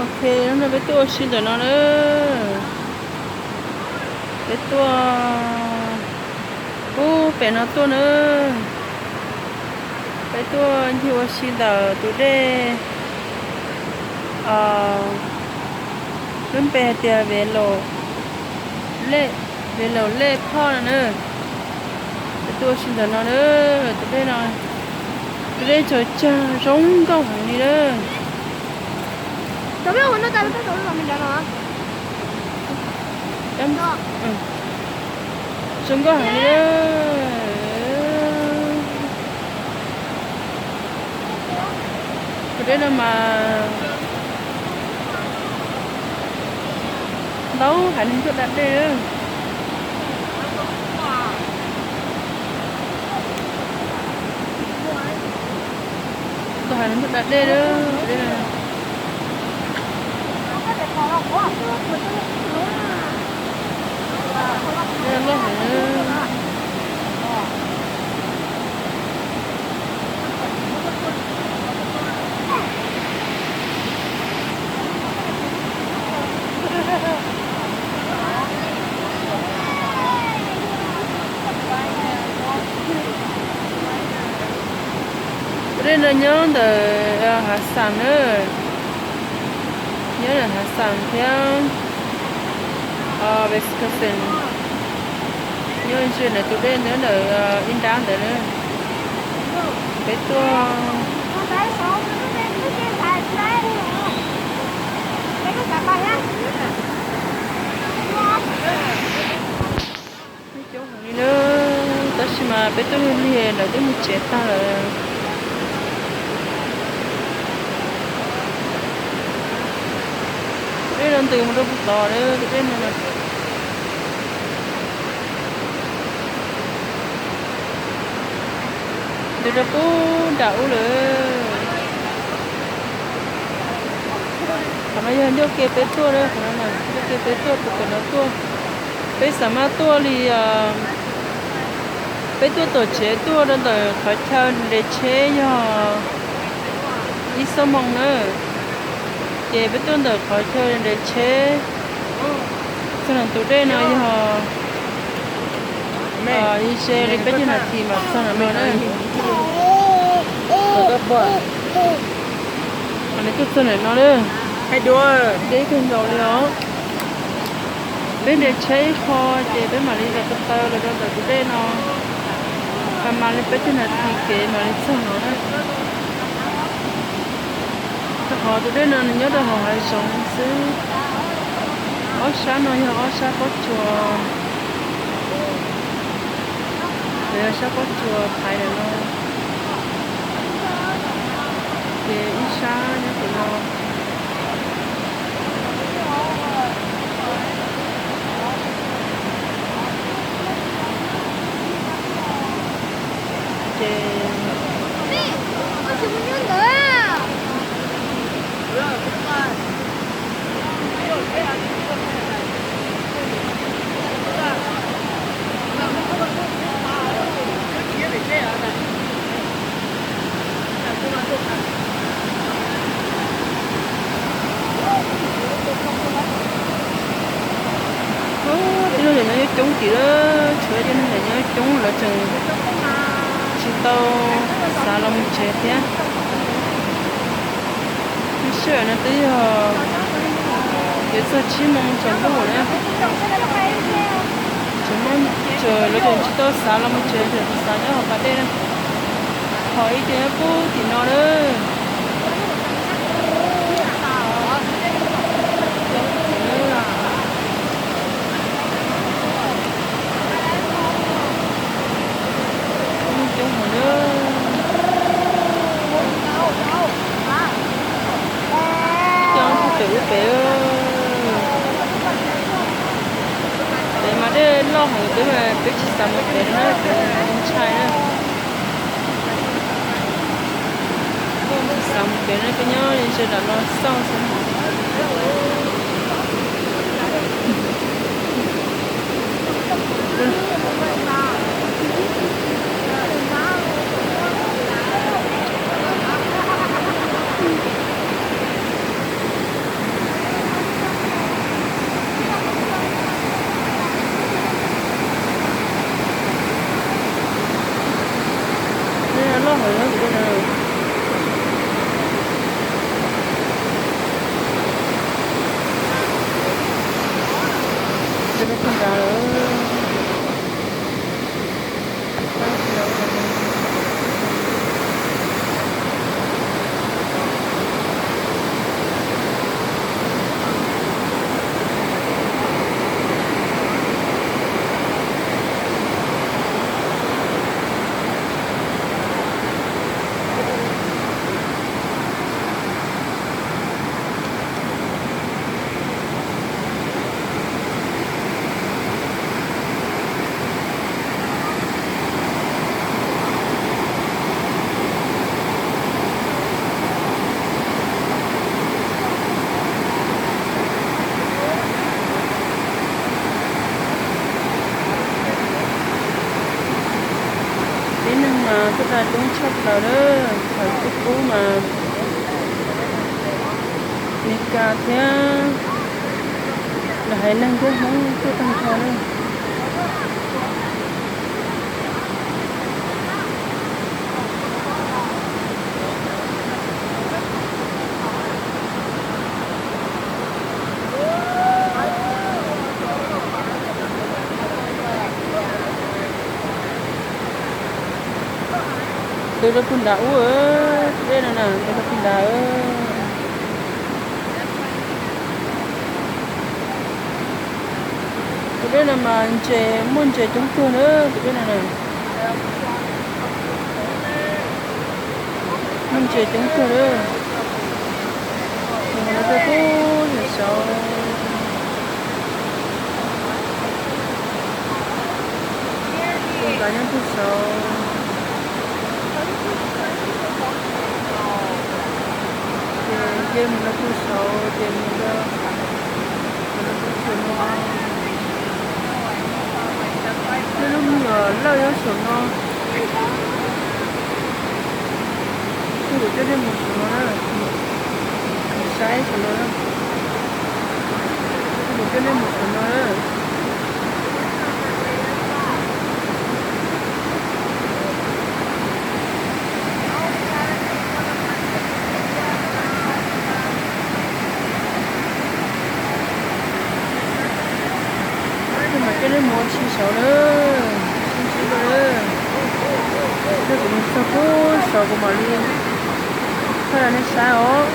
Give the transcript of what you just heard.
Ok, hnub no peb tuaj ua si ntawm no na. Peb tuaj pub pem no tuaj na. Peb tuaj ncig ua si ntawm tus dej, lub npe hais tias Ve Laum Lej, Ve Laum Lej Phoj no na. Peb tuaj ua si ntawm no na. Tus dej no, tus dej tsawg tsawg zoo nkauj heev li na. Zoo nkauj heev li. Tus dej no mas ntau heev, neeg tuaj da dej. Ntau heev, neeg tuaj da dej lawm. Dej loj heev. Tus dej no nyob ntawm Hav Xas na. Nyob ntawm Hav Xas thiab Wisconsin. Nyob ze ntawm tus dej nyob ntawm Ib Nrab ntawd na. Peb tuaj coob heev li na, tab sis mas peb tuaj lig lig lawm twb mus tsev tag lawm. Tus dej no ntws mus rau puag tod na, tus dej no ntws rau puag nram ub lawm. Qhov no yog ncauj ke peb tuaj na, qhov no ncauj ke peb tuaj, pem no tuaj. Peb xav mas tuaj li, peb tuaj tom tsev tuaj rau ntawm qhov chaw nres tsheb yog ib xuab moos na. Ces peb tuaj ntawm qhov chaw nres tsheb txog ntawm tus dej no yog ib ze li peb caug nas this mas txog ntawm no na. Qhov no tuaj txog ntawm no na, deb kawg nkaus li os. Peb nres tsheb ib qho ces peb mam li zov ko taw los rau ntawm tus dej no, mas li peb caug nas this kev mam li txog no na. Rau qhov tus dej no nws nyob rau hauv hav zoov xwb. Ob sab no yog ob sab pob tsuas, yog sab pob tsuas thaiv ntawm no, ces ib sab nyob tim no. Ces Tib neeg nyob coob coob tim lawm, tshuav tib neeg nyob coob lawv tseem tsis tau xav los mus tsev thiab. Sij hawm no twb yog yuav txog tsib moos tsaus ntuj na. Tseem muaj, lawv tseem tsis tau xav los mus tsev, tseem xav nyob hauv pas dej na. Ho ib co nyob puag tim no na. Coob heev na. Coob puag pem ub pem. Pem mas dej loj heev, peb mas peb tsis xav mus pem na, pem ntshai na. Peb tsis xav mus pem na, peb nyob ze nram no xauj xwb. Coob tshaj plaws lawm, thaum kuv pub mas Meskas thiab lawv haiv neeg thiab Hmoob tuaj tag nrho na. Ntws rau puag nrad ub, tus dej no na, ntws rau puag nrad. Tus dej no mas ntses, muaj ntses coob kawg na, tus dej no na. Muaj ntses coob kawg na. Tus ntawd nyob puag saud. Tus ntawd nyob puag saud. Ces nce mus rau puag saud ces mus rau, mus rau puag saum no. Tej lub me nyuam lawj nyob saum no. Kuv coj nej mus saum no na. Saib saum no na. Kuv coj nej mus saum no na. Ces mam coj nej mus ua si saud na, sib ntsib dua na. Tej kuv mus txog puag saud kuv mam li thaij rau nej saib os.